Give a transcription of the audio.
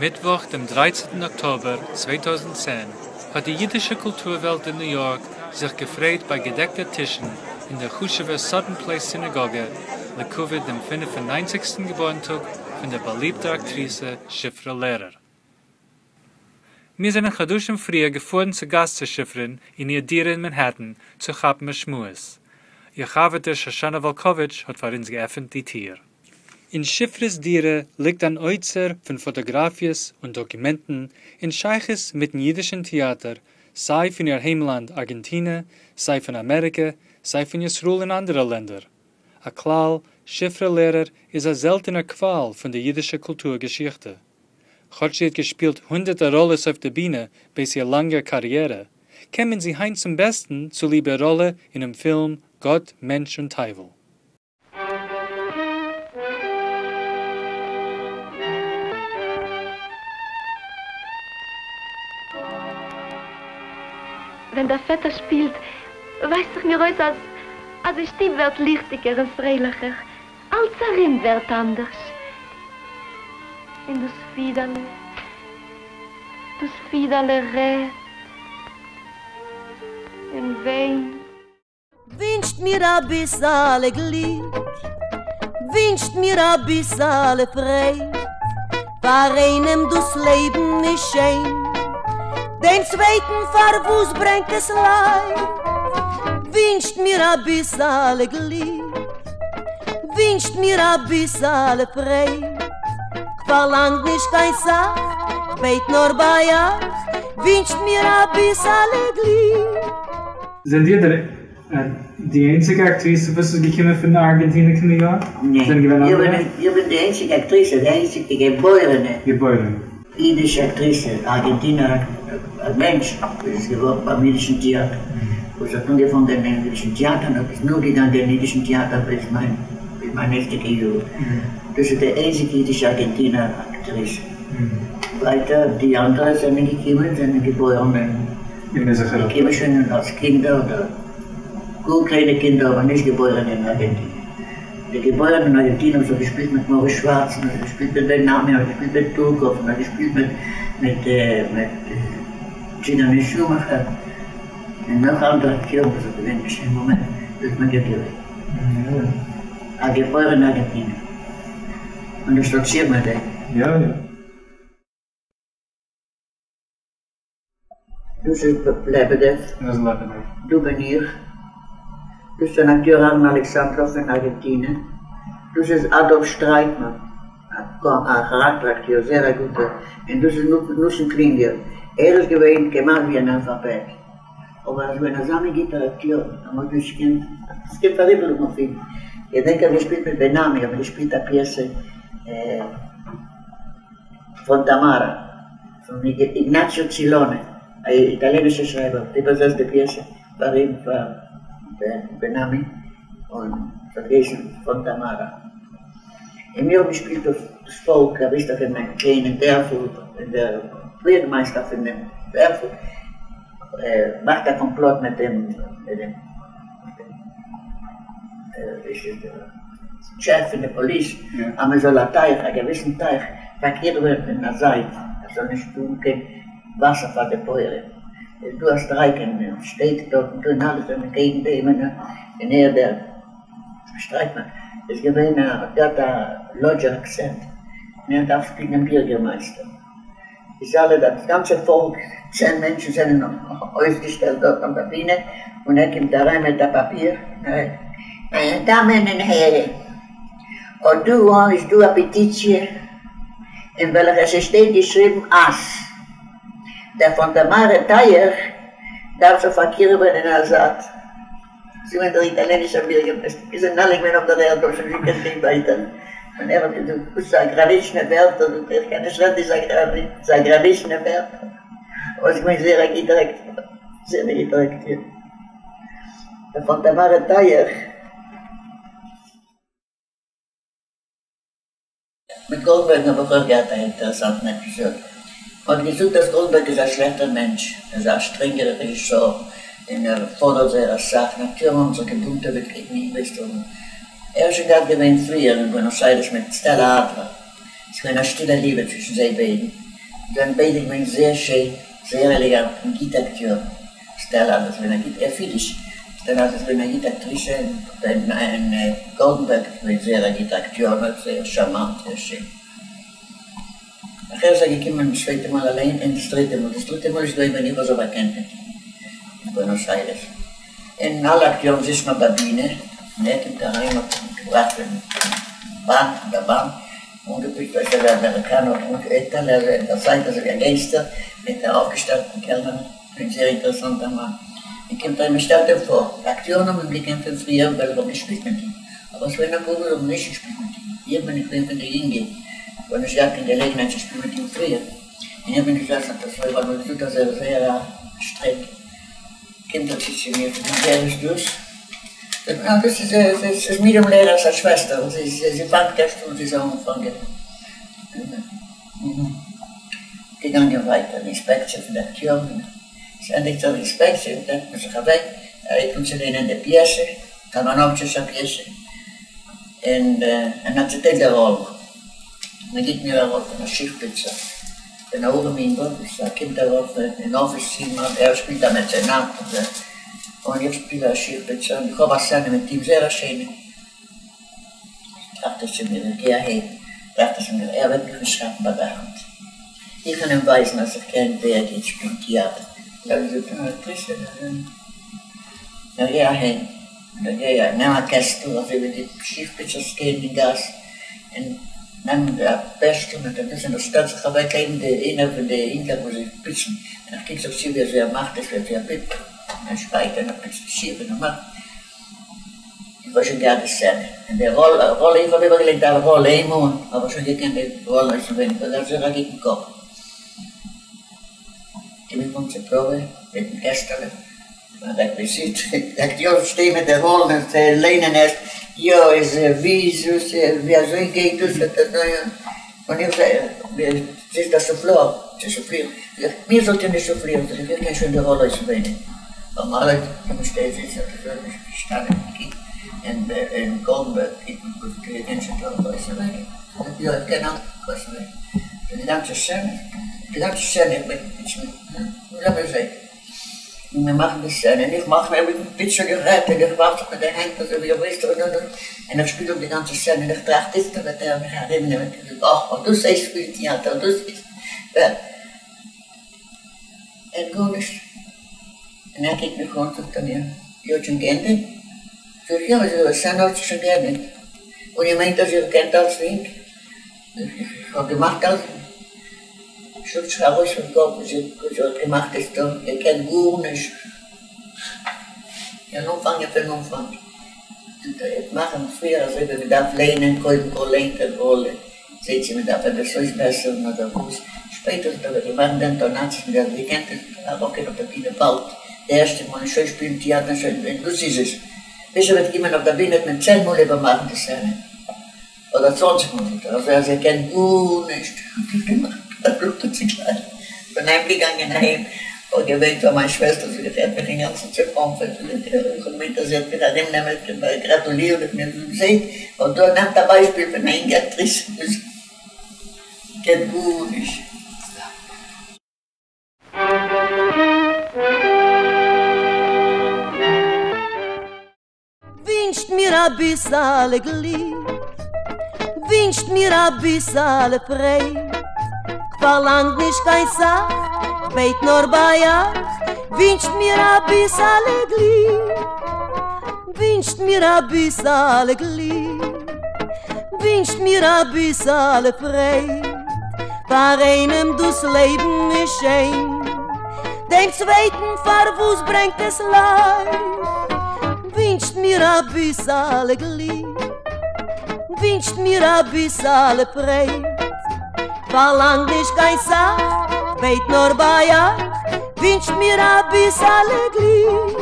מיטוואך דעם דרייצנטן אקטאבער 2010 האט די אידישע קולטור וועלט אין ניו יארק זיך געפרייט ביי געדעקטע טישן אין דער חשוב'ער סאטאן פלעיס סינאגאגע לכבוד דעם פינף און ניינציגסטן געבוירנטאג פון דער באליבטער אקטריסע שפרה לערער. מיר זענען חדשים פריער געפארן צו גאסט צו שפרה'ן אין איר דירה אין מאנהעטן צו כאפן א שמועס. איר חבר'טע שושנה וואלקאוויטש האט פאר אונז געעפנט די טיר. אין שפרה'ס דירה ליגט אן אוצר פון פאטאגראפיעס און דאקומענטן אין שייכות מיטן אידישן טעאטער, סיי פון איר היימלאנד ארגענטינע, סיי פון אמעריקע, סיי פון ישראל און אנדערע לענדער. א כלל, שפרה לערער איז א זעלטענער קוואל פון דער אידישער קולטור געשיכטע. כאטש זי האט געשפילט הונדערטער ראלעס אויף דער בינע בעת איר לאנגער קאריערע, קען מען זי היינט צום בעסטן צוליב איר ראלע אינעם פילם גאט, מענטש און טייוול. ווען דער פעטער שפילט, ווייזט זיך מיר אויס אז אז די שטוב ווערט ליכטיגער און פרייליכער, אלץ ארום ווערט אנדערש. און דאס פידעלע, דאס פידעלע רעדט און וויינט. ווינטשט מיר אביסעלע גליק, ווינטשט מיר אביסעלע פרייד, פאר איינעם דאס לעבן איז שיין, דעם צווייטן פארוואס ברענגט עס לייד, ווינטשט מיר אביסעלע גליק, ווינטשט מיר אביסעלע פרייד, כ'פארלאנג נישט קיין סך, כ'בעט נאר ביי אייך, ווינטשט מיר אביסעלע גליק. זענט איר די איינציגע אקטריסע וואס איז געקומען פון ארגענטינע קיין ניו יארק? ניין, איך בין די איינציגע אקטריסע, די איינציגע געבוירענע. געבוירענע. אידישע אקטריסע, ארגענטינער מענטש וואס איז געווארן ביים אידישן טעאטער, וואס האט אנגעפאנגען אין אידישן טעאטער און האט איז נאכגעגאנגען אין אידישן טעאטער ביז מיין ביז מיין איצטיגע יאר. דאס איז די איינציגע אידישע ארגענטינער אקטריסע. ווייטער די אנדערע זענען געקומען זענען געבוירן אין. אין מזרח אייראפע. געקומען שוין אלס קינדער אדער גאר קליינע קינדער אבער נישט געבוירען אין ארגענטינע. די געבוירען אין ארגענטינע וואס האט געשפילט מיט מאריס שווארץ און האט געשפילט מיט בן עמי האט געשפילט מיט טורקאוו און האט געשפילט מיט מיט מיט דזשינאני שומאכער און נאך אנדערע אקטיארן וואס איך געדענק נישט אין מאמענט דאס בין איך געווען א געבוירען אין ארגענטינע און איך שטאלציר מיט דעם. יא יא. דאס איז לעבעדעוו. דאס איז לעבעדעוו. דא בין איך. דאס איז אן אקטיאר אהרן אלעקסאנדראוו פון ארגענטינע. דאס איז אדאלף שטרייטמאן, א כאראקטער אקטיאר, זייער א גוטער. און דאס איז נתן קלינגער. ער איז געווען כמעט ווי אן אלפאבעט. אבער ער איז געווען אזא מין גוטער אקטיאר, אז מ'האט נישט געקענט, עס קומט פאראיבל אויף אים. איך געדענק ער האט געשפילט מיט בן עמי, האט מען געשפילט א פיעסע פאנטאמארא. פון איגנאציאו צילאנע, א איטאליענישער שרייבער, האט איבערזעצט די פיעסע פאר אים פאר בן עמי, און עס האט געהייסן פאנטאמארא. און מיר האבן געשפילט אויף דאס פאלק, ער ווייסט דאך אין מיין קליינעם דערפל, און דער בירגמייסטער פון דעם דערפל מאכט א קאמפלאט מיט דעם מיט דעם טשעף פון די פאליס אז מען זאל א טייך, א געוויסן טייך, פארקירעווען אין א זייט, עס זאל נישט האבן קיין וואסער פאר די פויערים. איז דא א סטרייק אין די שטעט דארט און דא און אלע זענען קעגן דעם און ער דער שטרייטמאן איז געווען א האט געהאט א לאדזשער אקצענט און ער דארף שפילן דעם בירגערמייסטער. איז אלע דאס גאנצע פאלק צען מענטשן זענען אויסגעשטעלט דארט אויף דער בינע און ער קומט אריין מיט א פאפיר מיינע דאמען און הערן אט דא איז דא א פעטיציע אין וועלכע עס שטייט געשריבן אז דער פאנטאמארע טייך דארף זיך פארקירעווען אין א זייט. ס'איז געווען דער איטאליענישער בירגערמייסטער, מיר זענען אלע געווען אויף דער ערד, האבן שוין נישט געקענט גיין ווייטער, און ער האט געזאגט, וואס זאגראנישנע ווערטער, זאגט ער, איך קען נישט רעדן די זאגראנישנע ווערטער, אבער ס'איז געווען זייער א גוטער אקטיאר, זייער א גוטער אקטיאר, דער פאנטאמארע טייך. מיט גאלדבערגן האב איך אויך געהאט א אינטערעסאנטן עפיזאד. מען האט געזאגט אז גאלדבערג איז א שלעכטער מענטש, ער איז א שטרענגער רעזשיסאר און ער פאדערט זייער אסאך, און אקטיארן האבן זיך געבונטעוועט קעגן אים ווייסט און ער איז שוין געהאט געווען פריער אין בוענאס איירעס מיט סטעלא אדלער, ס'איז געווען א שטילע ליבע צווישן זיי ביידן. זענען ביידע געווען זייער שיין, זייער עלעגאנט און גוטע אקטיארן. סטעלא אדלער איז געווען א גוטע, אויף אידיש, סטעלא אדלער איז געווען א גוטע אקטריסע און גאלדענבערג איז געווען זייער א גוטע אקטיאר און אויך זייער שארמאנט, זייער שיין. נאכער איז ער געקומען דאס צווייטע מאל אליין און דאס דריטע מאל, דאס דריטע מאל איז געווען ווען איך האב זיך באקענט מיט אים אין בוענאס איירעס, און אלע אקטיארן זיצן אויף דער בינע, און ער קומט אריין האט ער מיטגעבראכט פון באן, פון דער באן, אנגעפיקט אויס אזוי אמעריקאנער אנגעטון אין דער זייט אזוי ווי א גענגסטער, מיט ארויפגעשטעלטן קעלנער, געווען זייער אינטערעסאנטער מאן, און קומט אריין מען שטעלט אים פאר, די אקטיארן האבן אים געקענט פון פריער ווייל איך האב געשפילט מיט אים, אבער עס געווען אפאר וואס האבן נישט געשפילט מיט אים, איך בין געווען פון די יונגע, איך האב נישט געהאט קיין געלעגנהייט צו שפילן מיט אים פריער, און איך בין געזעסן אויף אזוי ווייל מען האט געזאגט אז ער איז זייער א שטרענג, קומט ער צו צו מיר, זאגט מיר ווער איז דאס? זאג איך אה דאס איז איז מרים לערער'ס א שוועסטער, זי פאנגט ערשט אן, זי איז א אנפאנגער. געגאנגען ווייטער די אינספעקציע פון די אקטיארן, עס ענדיגט זיך די אינספעקציע, נעמט מען זיך אוועק, ער הייבט אן צו ליינען די פיעסע, קאלמאנאוויטש'ס א פיעסע, און ער האט צוטיילט די ראלן, מען גיבט מיר א ראל פון א שיך פוצער, פון א ארעם אינגל וואס ער קומט ארויף אין אפיס צו אים, ער שפילט א מעצענאט, און איך שפיל א שיך פוצער, און איך האב א סצענע מיט אים, זייער א שיינע. טראכט איך צו מיר, איך גיי אהיים, טראכט איך צו מיר, ער וועט מיך נישט כאפן ביי די האנט, איך וועל אים ווייזן אז איך קען זייער גוט שפילן טיאטער. איך זאג פאר אקטריסע, איך גיי אהיים, און איך גיי נעם א קעסטל אזוי ווי די שיך פוצערס גייען אין גאס, און נעם א בערשטל מיט א דאס און איך שטעל זיך אוועק לעבן די איינער פון די אינגלעך וואס זיי פוצן, און איך קוק זיך צו ווי אזוי ער מאכט עס, ווי אזוי ער פוצט, און ער שפייט און ער פוצט די שיך און ער מאכט. איך האב שוין געהאט די סצענע און די ראל, ראל, איך האב איבערגעלייגט די ראל איינמאל, האב איך שוין געקענט די ראל אויסנווייניג, איך האב געהאט זייער א גוטן קאפ. קום איך אן צו פראבע מיטן קעסטעלע, מיין רעקוויזיט, די אקטיארן שטייען מיט די ראלן און זיי ליינען ערשט, יא איז ווי איז דאס, ווי אזוי גייט דאס, אט אזוי, און איך זע, זיצט א סופלאר צו סופלירן, זאג איך, מיר זאלט איר נישט סופלירן, זאג איך, איך קען שוין די ראל אויסנווייניג. נארמאלע קען זיצן האט אזוי נישט געשטאנען גוט און און גאלדענבערג גוט מיט וואס די מענטשן טוען אויסנווייניג זאגט יא איך קען אלץ אויסנווייניג די גאנצע סצענע די גאנצע סצענע איך בין לאמיר זעהן און מיר מאכן די סצענע און איך מאך מיר מיטן פיטש און איך רעד און איך ווארף זיך מיט די הענט אזוי ווי איך ווייס דאך און און איך שפיל אפ די גאנצע סצענע און איך טראכט איצטער וועט ער מיך ארומנעמען און זאגן אך אט דאס הייסט שפילן טעאטער דאס איז ווען ער האט גארנישט. און ער קוקט מיך אן, זאגט ער מיר, איר האט שוין געענדיגט? זאג איך, יא, די סצענע האט זיך שוין געענדיגט. און איר מיינט אז איר קענט אלצדינג? זאג איך, איך האב געמאכט אלצדינג. שלאגט זיך ארויס פון קאפ וואס איר האט געמאכט איז דא, איר קענט גארנישט. און אנפאנגען פון אנפאנג. זאגט ער, איר מאכן פריער אזוי ווי מען דארף ליינען, קודם כל ליינט די ראלע. זעהט צו מען דארף עפעס אויסבעסערן אדער וואס, שפעטער זאגט ער וועט איר מאכן די אינטאנאציעס מיט די איר קענט עס ארויפגיין אויף די בינע באלד די ערשטע מאל און שוין שפילן טיאטער שוין און דאס איז עס, ביז ער וועט קומען אויף די בינע וועט מען צען מאל איבערמאכן די סצענע אדער צוואנציג מאל זאגט ער אזוי אז איר קענט גארנישט האט ער געמאכט א בלוט צוגלייך כ'בין אהיימגעגאנגען אהיים האב געוויינט פאר מיין שוועסטער זאג איך ער האט מיך אינגאנצן צעפאמפעט זאג איך איך האב געמיינט אז זי וועט מיך ארומנעמען און גראטולירן מיט מיר זעט אט דא נעמט א ביישפיל פון א אינגע אקטריסע וואס קען גארנישט. ווינטשט מיר אביסעלע גליק, ווינטשט מיר אביסעלע פרייד, כ'פארלאנג נישט קיין סך, כ'בעט נאר ביי אייך, ווינטשט מיר אביסעלע גליק, ווינטשט מיר אביסעלע גליק, ווינטשט מיר אביסעלע פרייד, פאר איינעם דאס לעבן איז שיין, דעם צווייטן פארוואס ברענגט עס לייד? ווינטשט מיר אביסעלע גליק, ווינטשט מיר אביסעלע פרייד, פארלאנג נישט קיין סך, כ'בעט נאר ביי אייך, ווינטשט מיר אביסעלע גליק.